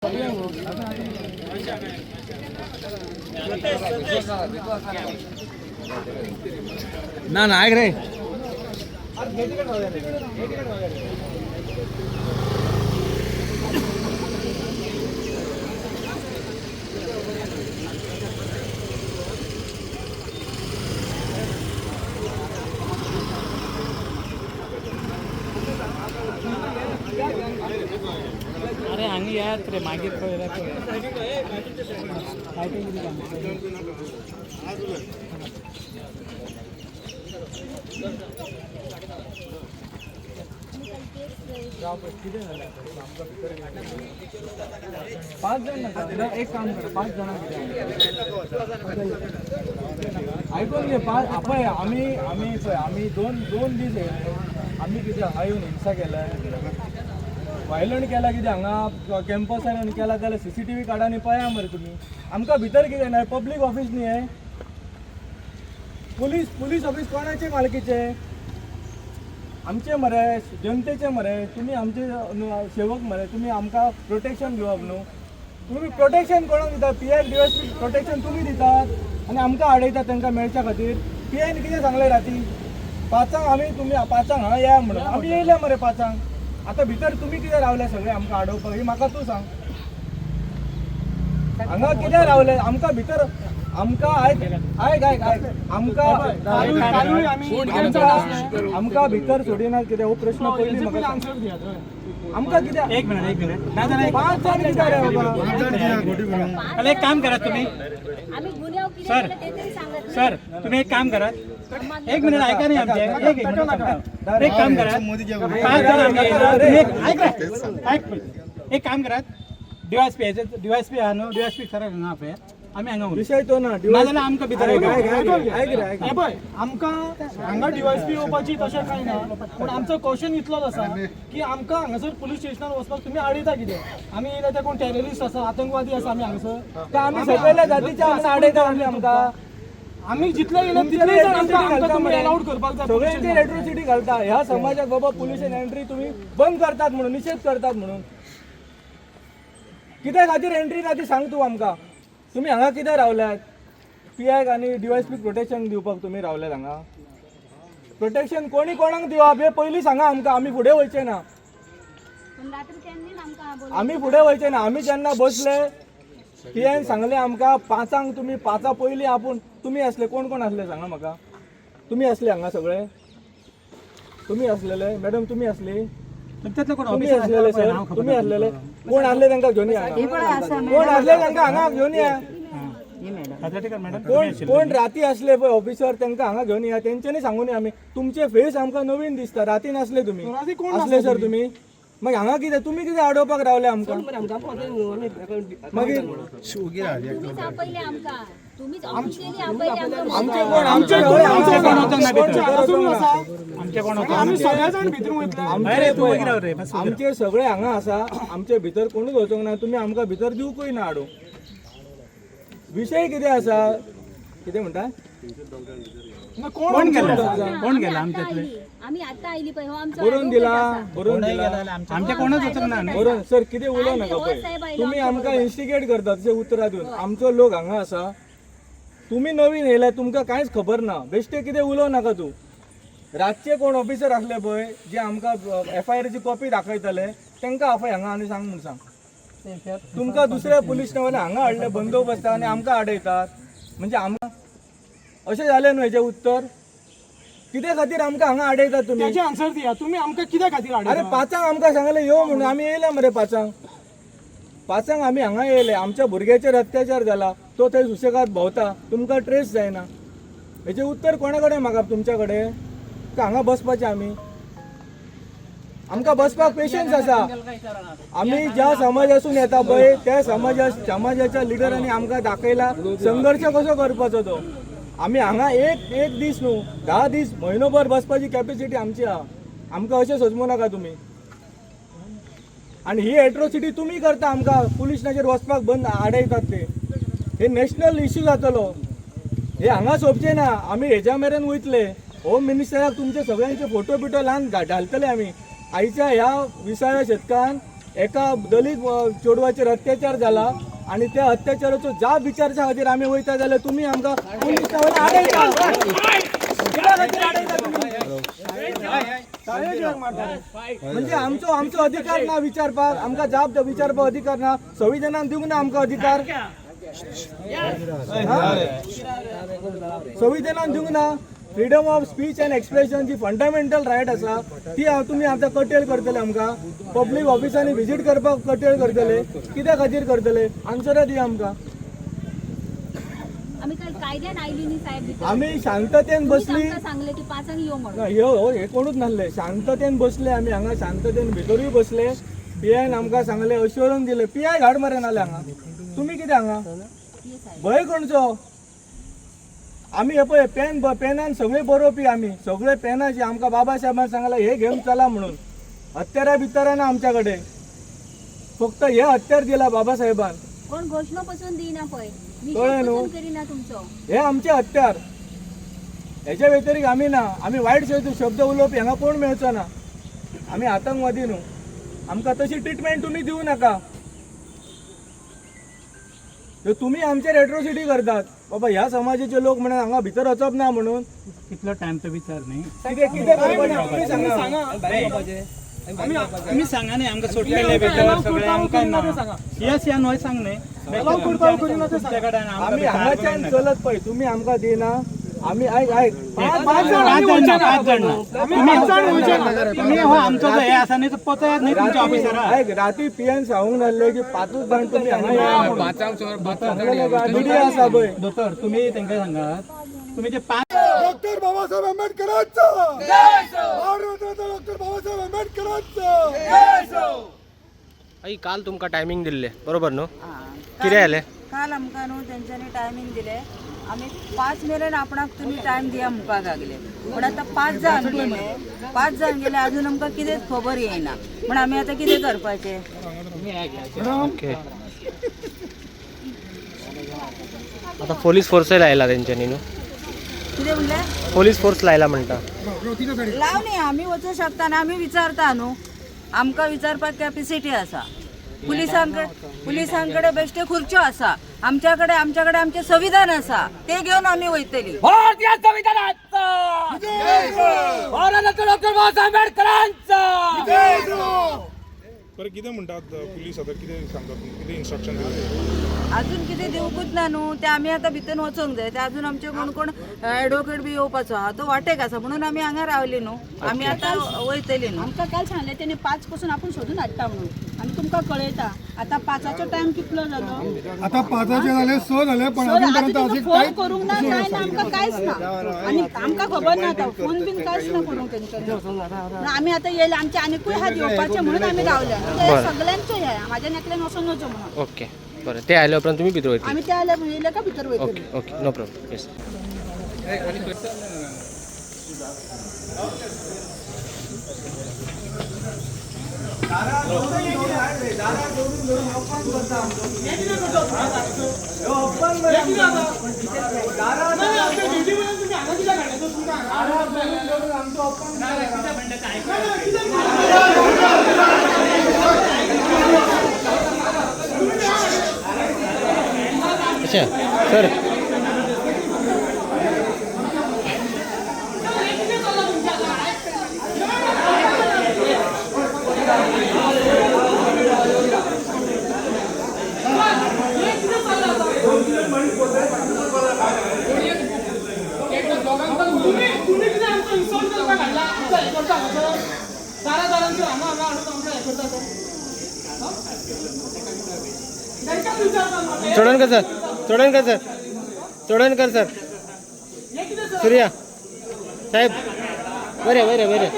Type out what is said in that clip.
ना ना, ऐक रे. अरे हांगा येयात रे, मागीर पळय पळय. पाच जण नका ना, एक काम करा, पाच जणां आयकून घे. पाच पळय, आमी आमी पळय, आमी दोन दोन दीस येयले. आमी कितें हांगा येवन हिंसा केल्या, वायलंट केला कितें हांगा कॅम्पसार येवन केला जाल्यार सीसीटीव्ही काडा आनी पळया मरे तुमी. आमकां भितर कितें ना, पब्लीक ऑफीस न्ही हें. पुलीस पुलीस ऑफीस कोणाचे मालकीचे? आमचे मरे, जनतेचे मरे. तुमी आमचे न्हू सेवक मरे, तुमी आमकां प्रोटेक्शन दिवप न्हू. तुमी प्रोटेक्शन कोणाक दितात? पीआय, डीवायएसपी प्रोटेक्शन तुमी दितात आनी आमकां आडयतात तांकां मेळच्या खातीर. पीआयन कितें सांगलें राती 5 आमी, तुमी 5 हांगा या म्हणून आमी येयले मरे 5 . आतां भितर तुमी कितें रावले सगळे आमकां आडोवपाक? ही म्हाका तूं सांग, हांगा कितें रावले आमकां भितर? आमकां, आयक आयक आयक आयक, आमकां आमकां आमकां भितर सोडिनात कितें हो प्रश्न पयलीं म्हाका सांग. आमकां कितें? एक मिनिट, एक मिनिट. नाजाल्यार पांच जाण कित्याक रे बाबा? जाल्यार एक काम करात तुम्ही. आम्ही गुन्ह्याव किती सर. केले ते तरी सांगत. सर, तुम्ही एक काम करात. एक मिनिट, ऐका नाही आमचे. एक एक मिनिट थांबा. एक काम करात, पाच जण आम्ही येयला. तुम्ही ऐक रे, ऐक पळय. एक काम करात, डीवायएसपी, डीवायएसपी आहा न्हू, डीवायएसपी सर हांगा आपयात, आमी हांगा उरया. विशय तो ना. नाजाल्यार आमकां भितर आयक आयक आयक आयक रे, आयक. हे पळय, आमकां हांगा डीवायएसपी येवपाची तशें कांय ना, पूण आमचो क्वेश्चन इतलोच आसा की आमकां हांगासर पुलीस स्टेशनार वचपाक तुमी आडयता कितें? आमी येयले ते कोण टेररिस्ट आसा, आतंकवादी आसा आमी हांगासर? तर आमी सगळ्या जातीच्या आमकां आडयता आमी आमकां. आमी जितले येयले तितले जाण आमकां आमकां तुमी अलाउड करपाक जाय पुलीस सगळ्यांचेर एट्रोसिटी घालता. ह्या समाजाक बाबा पुलिशन एंट्री तुम्ही बंद करतात म्हणून, निषेध करतात म्हणून. कित्या खातीर एंट्री ना ती सांग तूं आमकां. तुमी हांगा कित्याक रावल्यात? पीआयक आनी डीवायएसपी प्रोटेक्शन दिवपाक तुमी रावल्यात हांगा? प्रोटेक्शन कोणी कोणाक दिवप हे पयलीं सांगा आमकां. आमी फुडें वयचे ना. पण रात्री त्यांनी आमकां बोलवलं. आमी फुडें वयचे ना. आमी जेन्ना बसले, पीआयन सांगलें आमकां 5 तुमी 5 पयलीं आपूण तुमी आसले. कोण कोण आसले सांगा म्हाका. तुमी आसले हांगा सगळे? तुमी आसलेले? मॅडम, तुमी आसली? तुमच्यातले कोण तुमी ऑफिसर? आसलेले सर? तुमी आसलेले? कोण आसले तांकां घेवन या हांगा. कोण आसले तांकां हांगा घेवन या. मॅडम. कोण कोण राती आसले पळय ऑफिसर, तांकां हांगा घेवन या. तेंच्यांनी सांगून या आमी. तुमचे फेस आमकां नवीन दिसता. राती नासले तुमी? राती कोण? आसले सर तुमी? मागीर हांगा कितें, तुमी कितें आडोवपाक रावले आमकां मागीर? तुम्हीच आपयले आमकां, तुम्हीच ऑफिशियली आपयले आमकां. आमचे कोण? आमचे कोण? आमचे कोण? आमचे हांगासरूच आसा. आमचे कोण? आमी सगळे जाण भितर वयतले. आमचे तूं वगैरे राव रे, बस. आमचे सगळे हांगा आसा. आमचे भितर कोणूच वचोंक ना. तुमी आमकां भितर दिवकूय ना हाडूं. विशय कितें आसा? कितें म्हणटा? कोण? कोण गेला? कोण आम्ही गेला आता आमच्यातले? आयली, आम्ही आता आयली पळय. हो आमचो बरोवन advocate दिला आसा. बरोवन दिला. आमचे कोणच वचूंक ना न्हू. बरोवन सर, कितें उलोव नाका. हो पळय, साहेब आयलो. तुमी आमच्या आमकां बरोबर. इन्स्टिगेट करतात तशें उतरां दिवन. आमचो लोक हांगा आसा. तुमी नवीन येयल्या, तुमकां कांयच खबर ना. बेश्टें कितें उलोवं नाका तूं. रातचे कोण ऑफिसर आसले पळय जे आमकां एफआयआरची कॉपी दाखयतले, तांकां आपय हांगा आनी सांग म्हूण सांग. तुमकां दुसऱ्या पुलीस स्टेशनार हांगा हाडले बंदोबस्त आनी आमकां आडयतात म्हणजे आमकां अशें जालें न्हू. हेजें उत्तर कित्या खातीर आमकां हांगा आडयतात तुमी? तेजे आन्सर दिया, तुमी आमकां कित्या खातीर अरे, आडयता? 5 आमकां सांगलें यो म्हणून, आमी येयले मरे 5 5. आमी हांगा येयले. आमच्या भुरग्याचेर अत्याचार जाला, तो थंय सुशेगाद भोंवता, तुमकां ट्रेस जायना. हेजें उत्तर कोणा कडेन म्हाका? तुमच्या कडेन का हांगा बसपाचें आमी? आमकां बसपाक पेशन्स आसा. आमी ज्या समाजासून येता पळय, त्या समाजाच्या लिडरांनी आमकां दाखयला संघर्श कसो करपाचो तो. आमी हांगा एक एक दीस न्हू, 10 दीस, म्हयनोभर बसपाची कॅपेसिटी आमची आहा. आमकां अशें सजमू नाका तुमी. आनी ही एट्रोसिटी तुमी करता, आमकां पुलीस स्टेशनाचेर वचपाक बंद आडयतात ते. हे नॅशनल इश्यू जातलो. हे हांगा सोंपचे ना. आमी हेज्या मेरेन वयतले. होम मिनिस्टराक तुमचे सगळ्यांचे फोटो बिटो लावन घालतले आमी. आयच्या ह्या 20व्या शतकान. एका दलीत चेडवाचेर अत्याचार जाला आनी त्या अत्याचाराचो जाब विचारच्या खातीर आमी वयता जाल्यार तुमी आमकां पुलीस आडयता. कित्या खातीर आडयता तुमी? म्हणजे आमचो आमचो अधिकार ना विचारपाक, आमकां जाब विचारपाक अधिकार ना, संविधानान दिवंक ना आमकां अधिकार, संविधानान दिवंक ना. Freedom of speech and expression ji fundamental right आसा ती तुमी आतां कटेल करतले, आमकां पब्लीक ऑफिसांनी विजीट करपाक कटेल करतले. कित्या खातीर करतले? आन्सरां दिया आमकां. आमी काल कायद्यान आयली न्ही साहेब भितर. आमी शांततेन तुमीच बसली. आमकां सांगलें की 5 यो म्हणून. ना, ह्यो हे कोणूच नासले, शांततेन बसले आमी हांगा, शांततेन भितरूय बसले. पी आयन आमकां सांगलें, अश्योरन्स दिलें. पी I घाड मरे नाले हांगा, तुमी कितें हांगा भंय कोणचो? आमी हे पळय पेन पेनान सगळे बरोवपी आमी, सगळे पेनाचे आमकां बाबासाहेबान सांगलां हे घेवन चला म्हणून. हत्यारां बित्यारां ना आमच्या कडेन, फक्त हे हत्यार दिला बाबासाहेबान. कोण घोशणा पसून दिना पळय, कळ्ळें निशेध न्हू? पसून करिना तुमचो. हे आमचे हत्यार, हेच्या व्यतिरिक्त आमी ना. आमी वायट शब्द उलोवपी हांगा कोण मेळचो ना. आमी आतंकवादी न्हू, आमकां तशी ट्रिटमेंट तुमी दिवं नाका. ह्यो तुमी आमचेर एट्रोसिटी करतात. बाबा ह्या समाजाचे लोक म्हणून हांगा भितर वचप ना म्हणून. कितलो टायम तो विचार न्ही. कितें कितें करपाचें तुमी सांगा. तुमी सांगा न्ही आमकां सोडलेले भितर सगळें आमकां ना. येस या न्हय सांग न्ही. तुमच्या कडेन आमी हांगाच्यान चलत पळय, तुमी आमकां दिना. आमी आयक आयक पांच जाण ना, 5 जाण ना. तुमी हो आमचो जो हे आसा न्ही तो पचयात न्ही तुमच्या ऑफिसराक. आयक, राती पियन सांगूंक नासले की 5 जाण तुमी हांगा या म्हणून. मिडिया आसा पळय. दोतोर तुमी तांकां सांगात तुमी ते 5 डॉक्टर बाबासाहेब आंबेडकरांचा, भारतरत्न डॉक्टर बाबासाहेब आंबेडकरांचा. आई काल तुमकां टायमिंग दिल्ले बरोबर न्हू? कितें जालें? काल आमकां न्हू तेंच्यांनी टायमींग दिले, आमी 5 मेरेन आपणाक तुमी टायम दिया म्हणपाक लागले, पूण आतां 5 जावन गेले, 5 जावन गेले, अजून आमकां कितेंच खबर येयना. म्हण आमी आतां कितें करपाचें? ओके, आता पोलीस फोर्सय लायला तेंच्यांनी न्हू? कितें म्हणलें? पोलीस फोर्स लायला म्हणटा. लाव न्ही, आमी वचूं शकता आनी आमी विचारता न्हू, आमकां विचारपाक कॅपिसिटी आसा. पुलिसां कडेन बेश्टे खुर्च्यो आसा, आमच्या कडेन आमच्या कडेन आमचें संविधान आसा, तें घेवन आमी वयतली. बरं कितें म्हणटात पुलीस आतां कितें सांगतात, कितें इन्स्ट्रक्शन दिले? अजून कितें दिवंकूच ना न्हू, ते आमी आतां भितर वचोंक जाय. ते अजून आमचे कोण कोण एडवोकेट बी येवपाचो आहा, तो वाटेक आसा म्हणून आमी हांगा रावली न्हू, आमी आतां वयतली न्हू. आमकां काल सांगलें तेणी 5 पसून आपूण सोदून हाडटा म्हणून, आनी तुमकां कळयता. आतां 5 टायम कितलो जालो? आता 5 झाले, 6 झाले, पण सर, अजूनपर्यंत आतां अशी फोन काहीच करूंक ना, कांय ना, आमकां कांयच ना, आनी आमकां खबर ना. आतां फोन बीन कांयच ना करूंक तेंच्यांनी. आमी आतां येयले, आमचे आनिकूय हात येवपाचे म्हणून आमी रावले. ते सगळ्यांचे हे म्हाज्या एकल्यान वचोन वचो म्हणून. ओके बरें, ते आयल्या उपरांत तुमी भितर वयतले? आमी ते आयले येयले का भितर वयतले. Okay okay, no problem. Yes. अच्छा सर, तुम्ही कितें आमकां इन्सल्ट करपाक हाडला? आमकां हें करता हांगासर दारा दारांचेर हांगा हांगा हाडून आमकां हें करता तो. तांकां विचारता म्हाका. Chodankar sir, Chodankar sir, Chodankar sir, Surya साहेब, बरे बरे बरे.